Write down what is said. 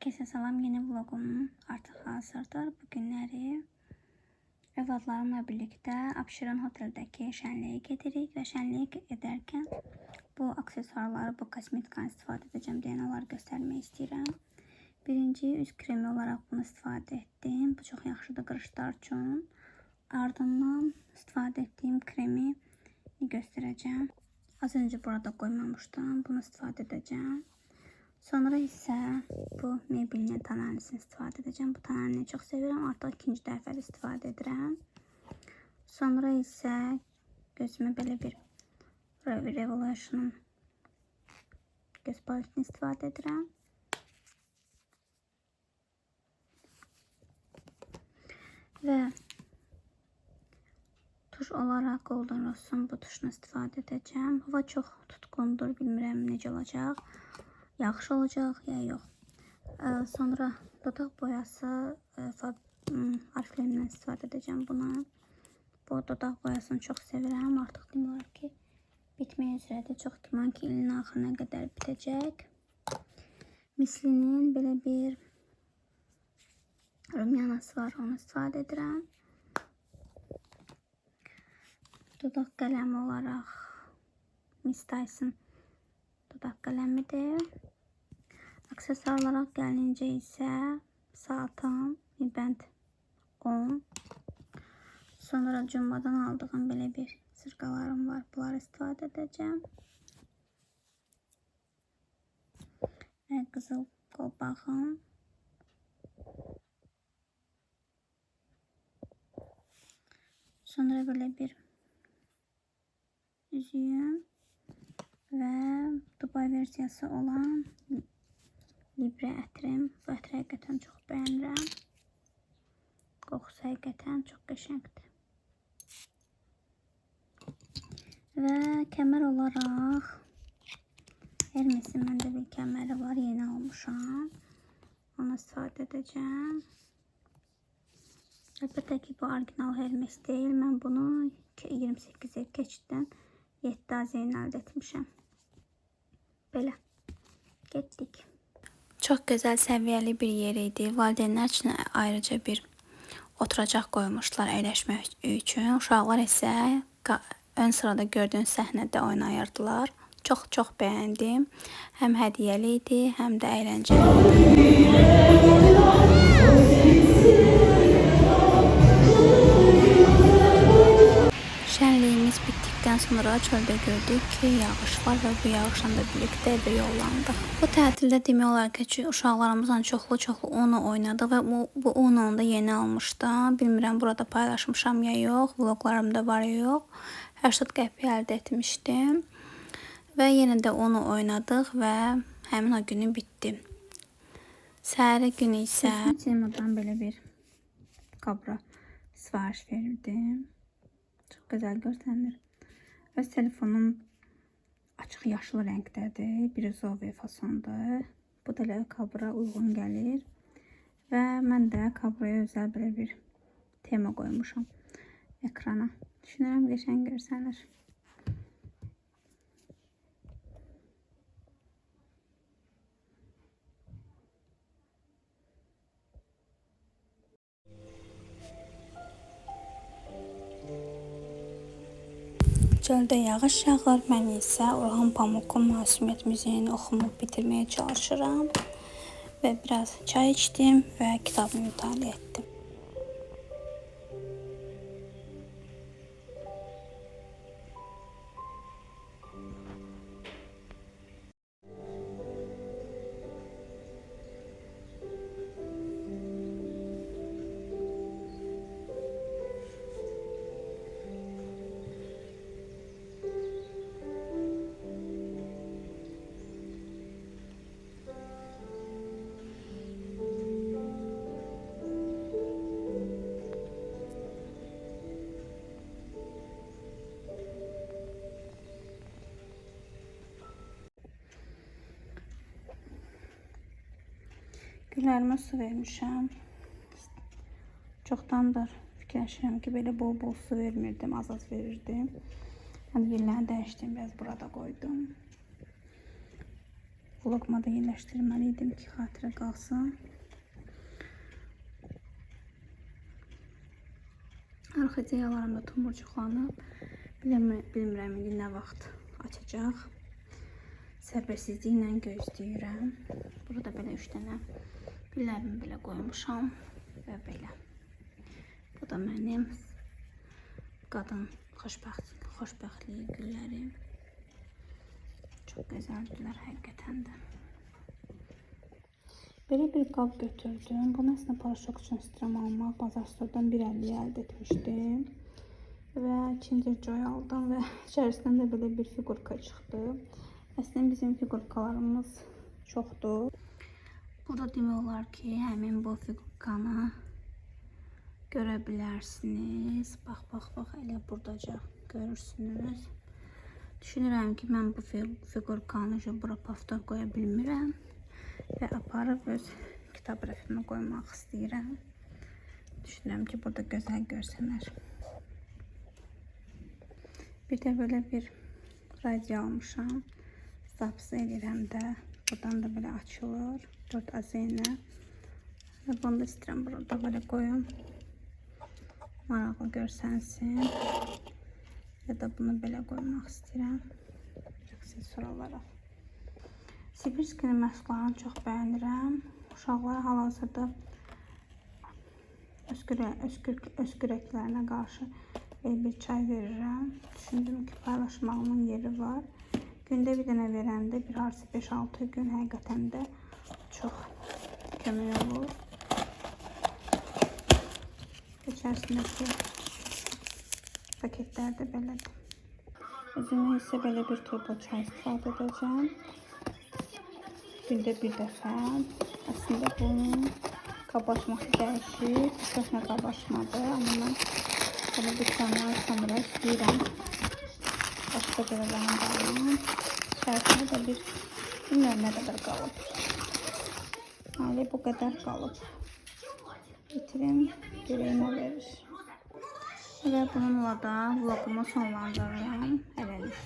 Herkese salam, yeni vlogum artıq hazırdır. Bu günləri övladlarımla birlikdə Abşeron Hoteldəki şənliyə gedirik və şənliyə gedərkən bu aksesuarları, bu kosmetikanı istifadə edəcəm deyən onları göstərmək istəyirəm. Birinci üz kremi olaraq bunu istifadə etdim. Bu çox yaxşıdır qırışlar üçün. Ardından istifadə etdiyim kremi göstərəcəm. Az öncə burada qoymamışdım. Bunu istifadə edəcəm. Sonra isə bu Maybelline tonalisini istifadə edəcəm. Bu tonalini çox sevirəm. Artıq ikinci dəfə istifadə edirəm. Sonra isə gözümə belə bir Revolution'un göz paletini istifadə edirəm. Və tuş olaraq Golden Rose'un bu tuşunu istifadə edəcəm. Hava çox tutqundur, bilmirəm necə olacaq. Yaxşı olacaq ya yox. Sonra dodaq boyası Oriflame'dən istifadə edəcəm bunu. Bu dodaq boyasını çox sevirəm. Artıq demək olar ki, bitmək üzrədir. Çox güman ki, ilin axırına qədər bitəcək. Mislinin belə bir rumyanası var, onu istifadə edirəm. Dodaq qələmi olaraq Miss Tyson dodaq qələmidir. Aksesuarlara gəlincə isə saatım Mi Band 10. Sonra Jumbo'dan aldığım belə bir sırqalarım var. Bunları istifadə edəcəm. Və qızıl qolbağım. Sonra belə bir üzüyüm və Dubai versiyası olan Libre ətrim. Bu ətri həqiqətən çox bəyənirəm. Qoxusu həqiqətən çox qəşəngdir. Və kəmər olaraq Hermes'in məndə bir kəməri var. Yeni almışam. Onu istifadə edəcəm. Əlbəttə ki, bu orijinal Hermes deyil. Mən bunu 28-ə keçiddən 7 AZ-ni əldə etmişəm. Belə. Getdik. Çox gözəl səviyyəli bir yer idi. Valideynlər üçün ayrıca bir oturacaq qoymuşdular əyləşmək üçün. Uşaqlar isə ön sırada gördüyünüz səhnədə oynayırdılar. Çox-çox bəyəndim. Həm hədiyyəli idi, həm də əyləncəli idi. Şənliyimiz bitdikdən sonra çöldə gördük ki, yağış var və bu yağışla da birlikdə evə yollandıq. Bu tətildə demək olar ki, uşaqlarımızla çoxlu-çoxlu Uno oynadıq və bu Uno-nu da yeni almışdım. Bilmirəm burada paylaşmışam ya yox, vloglarımda var ya yox. 80 qəpik əldə etmişdim. Və yenə də Uno oynadıq və həmin o günü bitdi. Səhəri günü isə Temudan belə bir kabra sifariş verdim. Çox gözəl görsənir. Öz telefonum açıq yaşıl rəngdədir. Biruzov fasondur. Bu da elə kabra uyğun gəlir. Və mən də kabraya özəl belə bir tema qoymuşam ekrana. Düşünürəm qəşəng görsənir. Çöldə yağış yağır, mən isə Orhan Pamukun Masumiyyət Muzeyini oxumub bitirməyə çalışıram və biraz çay içdim və kitabımı mütaliə etdim. Güllərimə su vermişəm. Çoxdandır fikirləşirəm ki, belə bol-bol su vermirdim, az-az verirdim. Yəni yerlərini dəyişdim, biraz burada qoydum. Vloguma da yerləşdirməli idim ki, xatirə qalsın. Orxideyalarım da tumurcuqlanıb. Bilmirəm indi nə vaxt açacaq. Səbirsizliklə gözləyirəm. Burada belə 3 dənə güllərimi belə qoymuşam və belə. Bu da mənim qadın xoşbəxtliyi güllərim. Çox gözəldirlər həqiqətən də. Belə bir qab götürdüm. Bunu əslində paraşok üçün istəyirəm almaq. Bazar Store'dan 1.50-yə əldə etmişdim. Və Kinder Joy aldım və içərisindən də belə bir fiqurka çıxdı. Əslində bizim fiqurkalarımız çoxdur. Burada demək olar ki, həmin bu fiqurkanı görə bilərsiniz. Bax, bax, bax, elə buradaca görürsünüz. Düşünürəm ki, mən bu fiqurkanı bura paftor qoya bilmirəm və aparıb öz kitab rəfimə qoymaq istəyirəm. Düşünürəm ki, burada gözəl görsənər. Bir də belə bir radio almışam. Zapsı eləyirəm də. Buradan da belə açılır. 4 azenə. Və bunu da istəyirəm burada belə qoyum. Maraqlı görsənsin. Ya da bunu belə qoymaq istəyirəm. Aksesuar olaraq. Sibirskinin məhsullarını çox bəyənirəm. Uşaqlara hal-hazırda öskürəklərinə qarşı belə bir çay verirəm. Düşündüm ki, paylaşmağımın yeri var. Gündə bir dənə verəndə bir harca 5-6 gün həqiqətən də çox kömək olur. İçərisindəki paketlər də belədir. Özümə isə belə bir turbo çay istifadə edəcəm. Gündə bir dəfə. Əslində bunun qablaşması dəyişir. Köhnə qablaşmadı, amma mən belə bir tane sonra istəyirəm. Başqa bir alan da alam. İçərisində də bir bilmirəm nə qədər qalıb. Hələ bu qədər qalıb. Bitirim, görək nə verir. Və bununla da vlogumu sonlandırıram. Hələlik.